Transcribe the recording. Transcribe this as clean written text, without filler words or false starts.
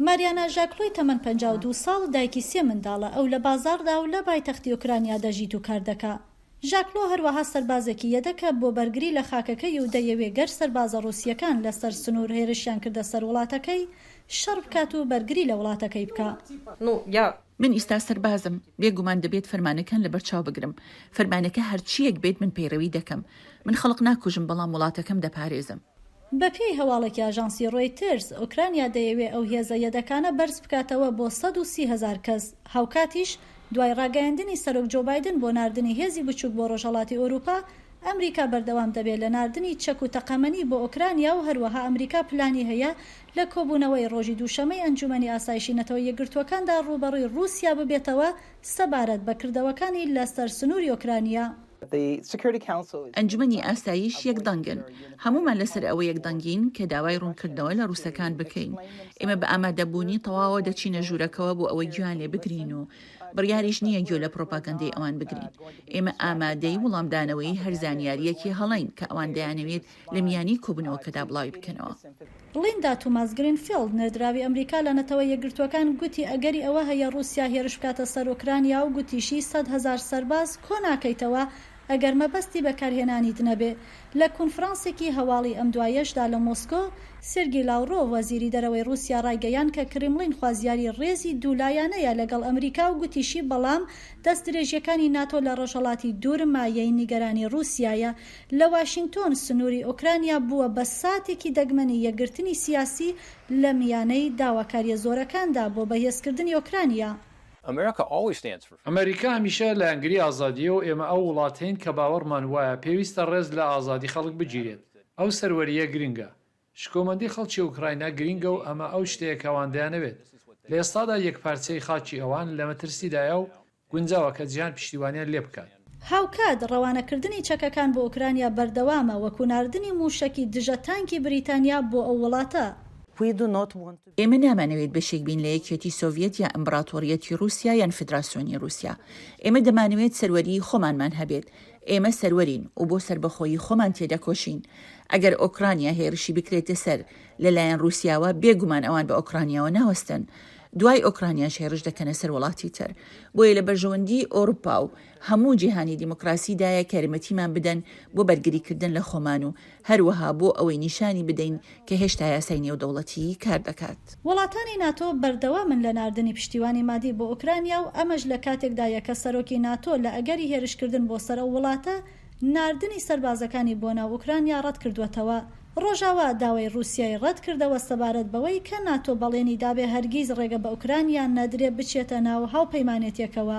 ماریانا ژاکلۆی تەمەن 52 ساڵ، دایکی سێ منداڵە، ئەو لە بازاڕدا و لە پایتەختی ئۆکرانیا دەژیت و کار دەکا. ژاکلۆ هەروەها سەربازێکی یەدەکە بۆ بەرگری لە خاکەکەی و دەیەوێ گەر سەربازە ڕووسییەکان لەسەر سنوور هێرشیان کردە سەر وڵاتەکەی، شەڕ بکات و بەرگری لە وڵاتەکەی بکا. من ئیستا سەربازم، بێ گومان دەبێت فەرمانەکان لەبەرچاو بگرم، فەرمانەکە هەرچییەک بێت من پەیڕەوی دەکەم، من خەڵک ناکوژم بەڵام وڵاتەکەم دەپارێزم. بەپێی هەواڵێکی ئاژانسی ڕۆیتەرز، ئۆکرانیا دەیەوێ ئەو هێزە یەدەکانە بەرز بکاتەوە بۆ 130,000 کەس، هاوکاتیش دوای ڕاگەیاندنی سەرۆک جۆ بایدن بۆ ناردنی هێزی بچوک بۆ ڕۆژهەڵاتی ئەوروپا، ئەمریکا بەردەوام دەبێت لە ناردنی چەک و تەقەمەنی بۆ ئۆکرانیا و هەروەها ئەمریکا پلانی هەیە لە کۆبوونەوەی ڕۆژی دووشەممەی ئەنجوومەنی ئاسایشی نەتەوە یەکگرتووەکاندا ڕووبەڕووی ڕووسیا ببێتەوە سەبارەت بە کردەوەکانی لەسەر سنووری ئۆکرانیا. ئەنجومەنی ئاسایش یەکدەنگن. هەموومان لەسەر ئەوە یەکدەنگین کە داوای ڕوونکردنەوە لە ڕووسەکان بکەین. ئێمە بە ئامادەبوونی تەواوەوە دەچینە ژوورەکەوە بۆ ئەوەی گوێیان لێ بگرین و بڕیاریش نییە گوێ لە پڕۆپاگەندەی ئەوان بگرین. ئێمە ئامادەی وڵامدانەوەی هەر زانیارییەکی هەڵەین کە ئەوان دەیانەوێت لە میانی کۆبوونەوەکەدا بڵاوی بکەنەوە. ڵیندا توماس گرینفیڵد، نێردراوی ئەمریکا لە نەتەوە یەکگرتووەکان گوتی ئەگەری ئەوە هەیە ڕووسیا هێرش بکاتە سەر ئۆکرانیا و گوتیشی 100,000 سەرباز کۆناکەیتەوە ئەگەر مەبەستی بەکارهێنانیت نەبێ. لە کونفرانسێکی هەواڵی ئەم دوایەشدا لە مۆسکۆ، سێرگی لاوڕۆڤ وەزیری دەرەوەی ڕووسیا ڕایگەیاند کە کرمڵین خوازیاری ڕێزی دوولایانەیە لەگەڵ ئەمریکا و گوتیشی بەڵام دەستدرێژیەکانی ناتۆ لە ڕۆژهەڵاتی دوور مایەی نیگەرانی ڕووسیایە. لە واشینگتۆن سنووری ئۆکرانیا بووە بە ساتێکی دەگمەنی یەکگرتنی سیاسی لە میانەی داواکارییە زۆرەکاندا بۆ بەهێزکردنی ئۆکرانیا. ئەمەریکا هەمیشە لایەنگری ئازادییە و ئێمە ئەو وڵاتەین کە باوەڕمان وایە پێویستە ڕێز لە ئازادی خەڵک بگیرێت. ئەو سەروەرییە گرنگە. شکۆمەندی خەڵکی ئۆکراینا گرنگە و ئەمە ئەو شتەیە کە ئەوان دەیانەوێت. لە ئێستادا یەکپارچەیی خاکی ئەوان لە مەترسیدایە و گونجاوە کە جیهان پشتیوانیان لێ بکات. هاوکات، ڕەوانەکردنی چەکەکان بۆ ئۆکرانیا بەردەوامە، وەکو ناردنی مووشەکی دژە تانکی بریتانیا بۆ ئەو وڵاتە. ئێمە نامانەوێت بەشێک بین لە یەکێتی سۆڤیەت یا ئیمبڕاتۆریەتی ڕووسیا یان فیدراسیۆنی ڕووسیا. ئێمە دەمانەوێت سەروەریی خۆمانمان هەبێت. ئێمە سەروەرین و بۆ سەربەخۆیی خۆمان تێدەکۆشین. ئەگەر ئۆکرانیا هێرشی بکرێتە سەر لە لایەن ڕووسیاوە، بێ گومان ئەوان بە ئۆکرانیاوە ناوەستن. دوای ئۆکرانیاش هێرش دەکەنە سەر وڵاتی تر. بۆیە لە بەرژەوەندیی ئۆروپا و هەموو جیهانی دیموکراسیدایە کە یارمەتیمان بدەن بۆ بەرگریکردن لە خۆمان و هەروەها بۆ ئەوەی نیشانی بدەین کە هێشتا یاسای نێودەوڵەتیی کار دەکات. وڵاتانی ناتۆ بەردەوامن لە ناردنی پشتیوانی مادی بۆ ئۆکرانیا و ئەمەش لە کاتێکدایە کە سەرۆکی ناتۆ لە ئەگەری هێرشکردن بۆ سەر ئەو وڵاتە ناردنی سەربازەکانی بۆ ناو ئۆکرانیا ڕەتکردووەتەوە. ڕۆژاوا داوای ڕووسیای ڕەتکردەوە سەبارەت بەوەی کە ناتۆ بەڵێنی دابێ هەرگیز ڕێگە بە ئۆکرانیا نەدرێ بچێتە ناو هاوپەیمانێتیەکەوە.